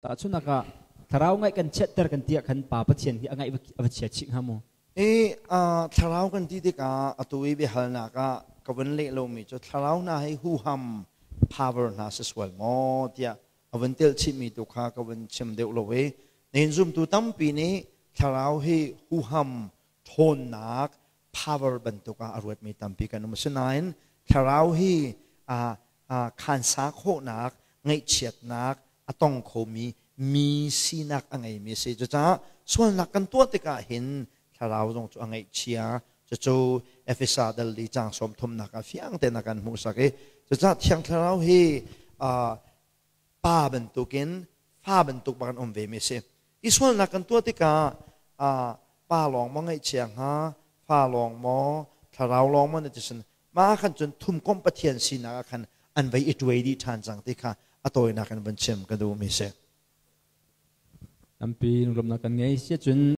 Tahchunhnak ah thlarau ngaih kan chiatter kan ti ah khan Pa Pathian hi a ngaih a va chia chih hnga maw? I thlarau kan ti tikah atu i biahalnak ah ka vun leh lomi cu thlarau hna hi huham power hna si sual maw tiah a vun telh chihmi tu kha ka vun chim deuh lo i nihin zumtu tampi nih thlarau hi huham ṭhawnnak power bantuk ah a ruatmi tampi kan um. Asinain thlarau hi khansa khawhnak, ngaihchiatnak a tong khomi mi sinak a ngeimi a si. Cucaah sualnak kan tuah tikah hin thlarau zong cu a ngaihchia. Cucu Efesa dal li caang 30nak ah fiang tein a kan hmuhsak i cucaah Thiang Thlarau hi pa bantukin fa bantuk bak an um vemi a si. I sualnak kan tuah tikah pa lawng maw ngaihchia hnga, fa lawng maw, thlarau lawng maw na ti cun mah ah khan cun thumkomh Pathian sinak ah khan an vei i tuai dih ṭhan cang ti kha a tawinak in vun chim ka duhmi si. Tampi lunglawmhnak kan ngei. Siacun.